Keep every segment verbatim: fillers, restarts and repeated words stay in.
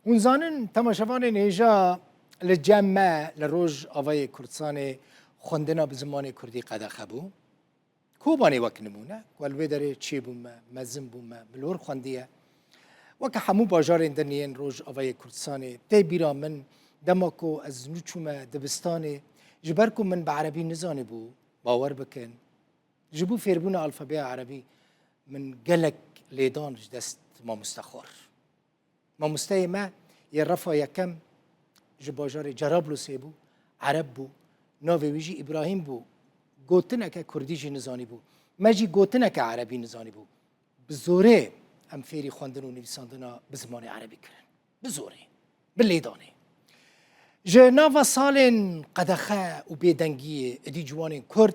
Hûn zanin, temaşevanên hêja, li cem me li Rojavayê Kurdistanê xwendina bi zimanê kurdî qedexe bû. Kobanê wek nimûne, ku li wê derê çêbûme, mezin bûme, bi li wir xwendiye. Weke hemû bajarên din yên Rojavayê Kurdistanê, tê bîra min, dema ku ez nû çûme dibistanê, ji ber ku min bi erebî nizanîbû, bawer bikin, ji bo fêrbûna alfabeya erebî min gelek lêdan ji dest mamoste xwar. Mamosteyê me yê refa yekem ji bajarê Cerablûsê bû, ereb bû, navê wî jî Îbrahîm bû, gotineke kurdî jî nizanîbû. Me jî gotineke erebî nizanîbû. Bi zorê em fêrî xwendin û nivîsandina bi zimanê erebî kirin. Bi zorê. Bi lêdanê. Ji nava salên qedexe û bêdengiyê êdî ciwanên kurd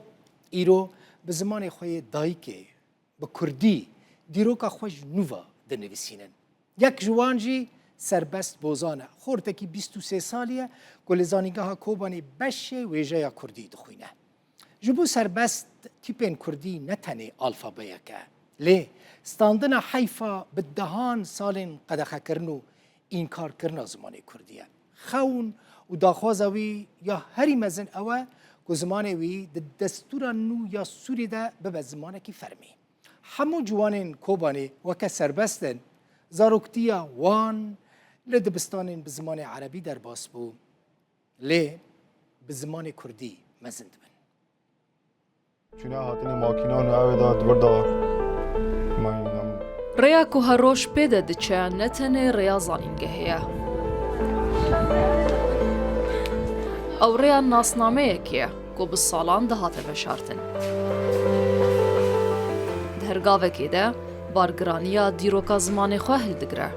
îro bi zimanê xwe yê dayikê, bi kurdî, dîroka xwe ji nû ve dinivîsînin. Yek ji wan jî Serbest Bozan e. Xortekî bîst û sê salî ye ku li Zanîngeha Kobanê beşê wêjeya kurdî dixwîne. Ji bo Serbest, tîpên kurdî ne tenê alfabeyek e, lê standina heyfa bi dehan salên qedexekirin û înkarkirina zimanê kurdî ye. Xewn û daxwaza wî ya herî mezin ew e ku zimanê wî di destûra nû ya Sûriyê de bibe zimanekî fermî. Hemû ciwanên Kobanê weke Serbest in, zaroktiya wan li dibistanên bi zimanê erebî derbas bû, lê bi zimanê kurdî mezin dibin. Çûna hatinê makînan û ew ê da di wir da mayînan. Rêya ku her roj pê de diçe, ne tenê rêya zanîngehê ye. Ew rêya nasnameyekê ye ku bi salan dihate veşartin. Di her gavekê de bargiraniya dîroka zimanê xwe hildigire.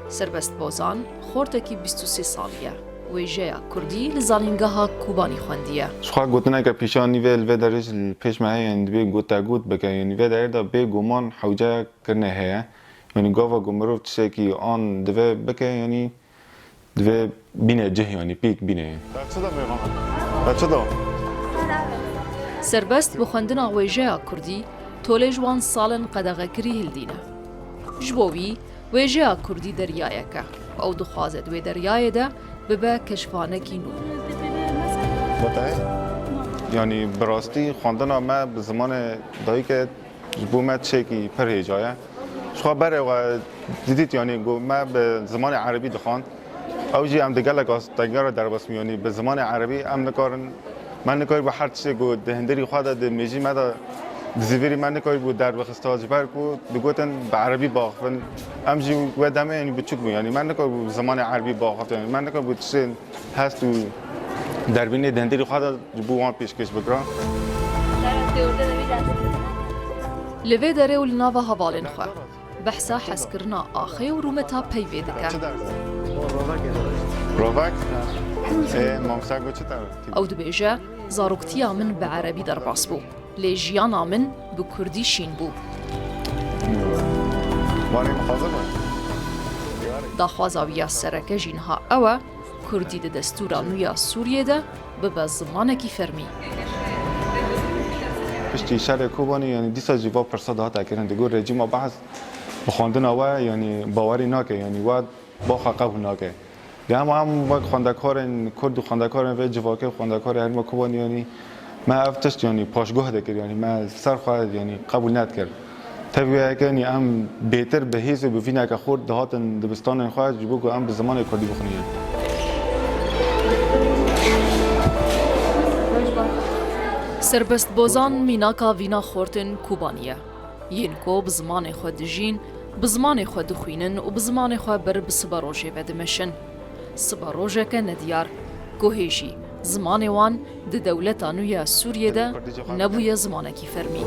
Serbest Bozan, xortekî bîst û sê salî ye. Wêjeya kurdî li Zanîngeha Kobanî xwendiye. Ji xwe gotineke pîşa nîvê li vê derê jî li pêş me heye, yanî divê gotegot bike, yanî vê derê de bêguman hewce kirine heye. Yanî gava ku mirov tiştekî an divê bike, yanî divê bîne cih, yanî pîk bîne. Te çi da mêvan? Te çi da? Serbest bi xwendina wêjeya kurdî tolê ji wan salên qedexekirî hildîne. Ji bo wî, wêjeya kurdî deryayek e. Ew dixwaze di wê deryayê de bibe keşvanekî nû. Yanî bi rastî xwendina me bi zimanê dayikê ji bo me tiştekî pir hêja ye. Ji xwe berê we didît, yanî ku me bi zimanê erebî dixwand. Ew jî em di gelek astengera derbas bûn, yanî bi zimanê erebî em nikarin, me nikarîbû her tiştê ku di hundirî xwe de, di mêjî me de, di zîvirî me nikarîbû derbixista, ji ber ku digotin bi erebî biaxivin. Em jî wê demê, yanî biçûk bûn, yanî me nikarîbû bi zimanê erebî biaxivin, yanî me nikarîbû tiştên hest û derbînê di hundirî xwe de ji bo wan pêşkêş bikira. Li vê derê û li nava hevalên xwe behsa hezkirina axê û rûmeta peyvê dike. Rovek? Ê, mamoste got çi te? Ew dibêje, zaroktiya min bi erebî derbas bû, lê jiyana min bi kurdî şîn bû. Warê mixazir be. Daxwaza wî ya sereke jî niha ew e, kurdî di destûra nû ya Sûriyê de bibe zimanekî fermî. Piştî şerê Kobanê, yanî dîsa jî va pirsa dihate kirin. Digot rejîma Behs bi xwendina we, yanî bawerî nake, yanî we baxa qebûl nake. Lê hema em wek xwendekarên kurd û xwendekarên vê civakê û xwendekarê herêma Kobanê, yanî me ev tişt, yanî paşguh dikir, yanî me ser xwe, yanî qebûl nedikir. Tevî wê yekê, yanî em bêtir bi hêz û bi vîneke xurt dihatin dibistanên xwe, ji bo ku em bi zimanê kurdî bixwînin. Serbest Bozan mînaka vîna xortên Kobanî ye. Yên ku bi zimanê xwe dijîn, bi zimanê xwe dixwînin û bi zimanê xwe ber bi siberojê ve dimeşin. Siberojeke nediyar, ku hê jî zimanê wan di dewleta nû ya Sûriyê de nebûye zimanekî fermî.